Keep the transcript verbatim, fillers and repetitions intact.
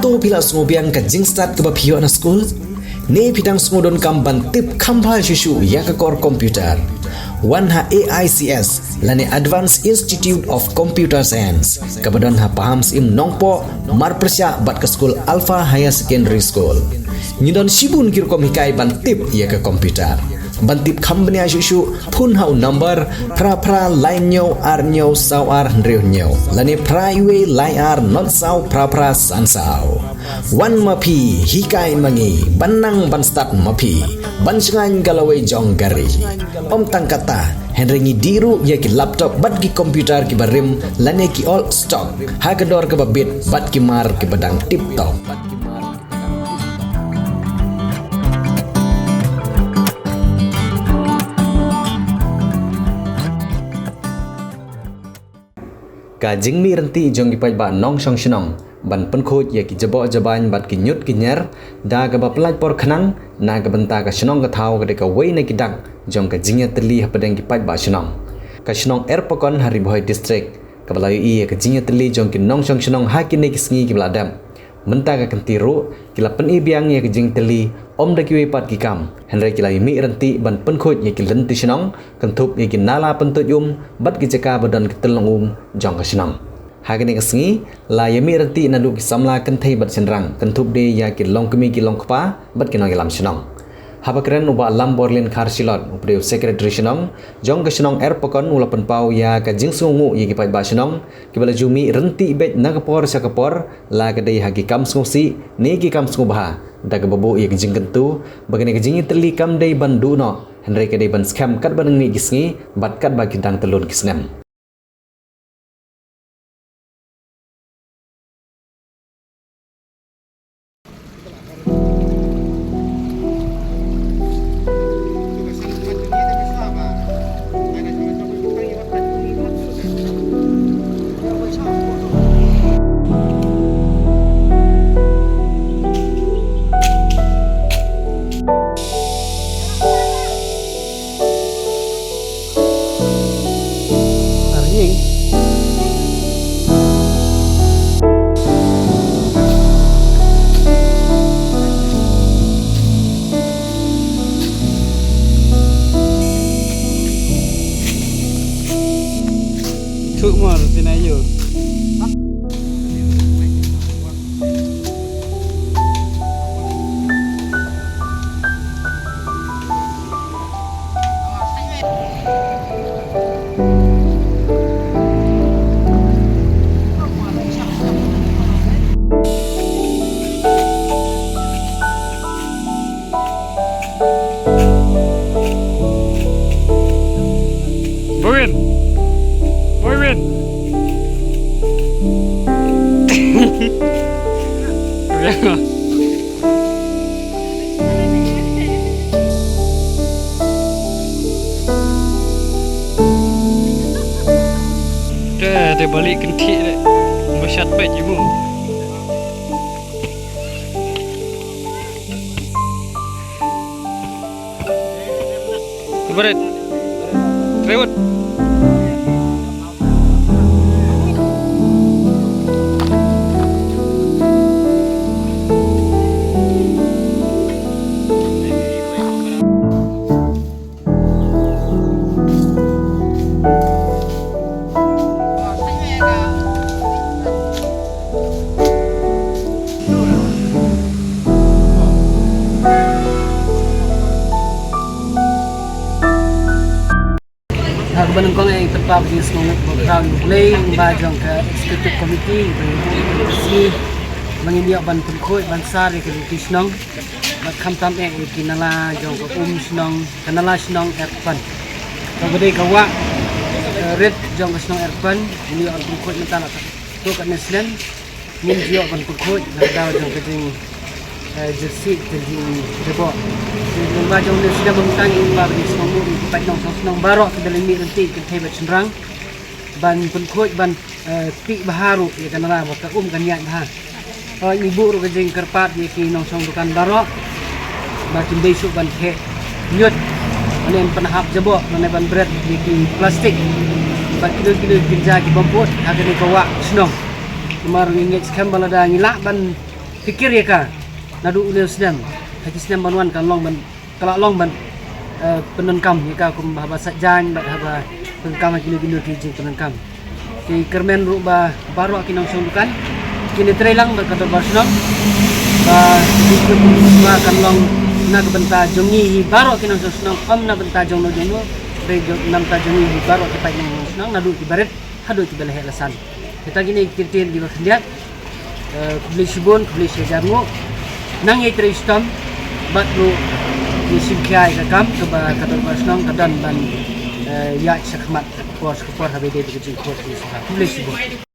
To phi la sngewbiang ka jingstad kaba phi ïoh na skul? Ne phi dang sngewdonkam ban tip kham bha shuh shuh ïa ka kor computer? Wan ha A I C S lane Advanced Institute of Computer Science, kaba don ha Pahamsyiem Nongpoh, marpyrshah bad ka skul Alpha Higher Secondary School. Ngi don shibun ki rukom hikai ban tip ïa ka computer. Ban tip kham bniah shuh shuh, phone ha u number phra phra lai hynñiew ar hynñiew saw ar hynriew hynñiew lane phra wei lai ar not saw phra phra san saw. Wan ma phi, hikai ma ngi, ban nang ban stad ma phi, ban shngaiñ ka lawei jong ka ri. Ym tang katta, hynrei ngi dih ruh ïa ki laptop bad ki computer kiba rim lane ki old stock ha ka dor kaba bit bad ki mar kiba dang tip top. Ka jingmih ryntih jong ki paidbah nongshong shnong ban pynkhuid ïa ki jaboh jabain bad ki ñiut ki ñier da kaba pyllait por khnang na ka bynta ka shnong ka thaw ka dei kawei na ki dak jong ka jingïatylli hapdeng ki paidbah shnong. Ka shnong Erpakon ha Ri Bhoi District kaba la ïohi ïa ka jingïatylli jong ki nongshong shnong ha kine ki sngi kiba la dep. Mynta ka kynti ruh ki la pyni biang ïa ka jingtylli ym da kiwei pat ki kam, hynrei ki la ïa mih ryntih ban pynkhuid ïa ki lynti shnong, kynthup ïa ki nala pyntuid um bad ki jaka ba don ki tyllong um jong ka shnong. Ha kane ka sngi la ïa mih ryntih naduh ki samla kynthei bad shynrang, kynthup de ïa ki longkmie ki longkpa bad ki nongïalam shnong. Haba kren u Bah Lamborlin Kharshilot, u pdeng u Secretary shnong jong ka shnong Erpakon, u la pynpaw ïa ka jingsngewnguh ïa ki paidbah shnong kiba la ju mih ryntih beit na ka por sha ka por, la ka dei ha ki kam sngewsih ne ki kam sngewbha, da kaba buh ïa ka jingkyntu ba kane ka jingïatylli kam dei ban duh noh, hynrei ka dei ban skhem katba nang mih ki sngi bad katba ki dang tyllun ki snem. Thuk mor pinayo. Boywin. Boywin. Te, te balik kynthih deh. Bashat bait ibu. Barit. Rewet. Ha kaba nyngkong, eh, nga kyrpad ïa ka sngi ba u Blei, u ba jong ka executive committee, ba ngin ïoh ban pynkhuid ban sar ïa ka lynti shnong. Bad khamtam eh ïa ki nala jong ka um shnong, ka nala shnong Erpakon. Kaba dei ka wah, eh, rit jong ka shnong Erpakon, ngin ïoh ban pynkhuid mynta la ka, to katne snem. Ngin ju ïoh ban pynkhuid na ka daw jong ka jing, eh, jersey, ka jingjaboh. Te lyngba jong une u snem mynta ngin ïa kyrpad ïa ki shnong, ïa ki paid nongshong shnong baroh kiba la mih ryntih, kynthei bad shynrang, ban pynkhuid ban, eh, tih bha ruh ïa ka nala ba ka um kan ïaid bha. Ngi buh ruh ka jingkyrpad ïa ki nongshong dukan baroh ba kim dei shuh ban theh ñiut, ban pynhap jaboh, ban bret ïa ki plastik. Bad kino kino ki kynja ki bym pud ha kane ka wah shnong. Namar ngi ngeit skhem ba lada ngi lah ban Pyrkhat ïa ka, naduh une u snem ha ki snem ban wan kan long ban, ka la long ban pyndonkam ïa ka kum haba sah jaiñ bad haba pyndonkam ha kino kino ki jingpyndonkam. Ki kyrmen ruh ba baroh ki nongshong dukan kin ïatrei lang bad ka dorbar shnong ba jingpyndonkam kan long na ka bynta jong ngi hi baroh ki nongshong shnong, ym na bynta jong no jong no, hynrei na bynta jong ngi hi baroh ki paid nongshong shnong, naduh ki barit haduh ki ba la heh la san. Kita kine ki ktien kiba khyndiat. Khublei shibun, khublei shihajar nguh. Nang ïatrei shitom bad ruh ïa shim khia ïa ka kam kaba ka dorbar shnong ka don ban ïaid shakhmat ha ka por sha ka por haba ïadei bad ka jingkhot jingsawa. Khublei shibun.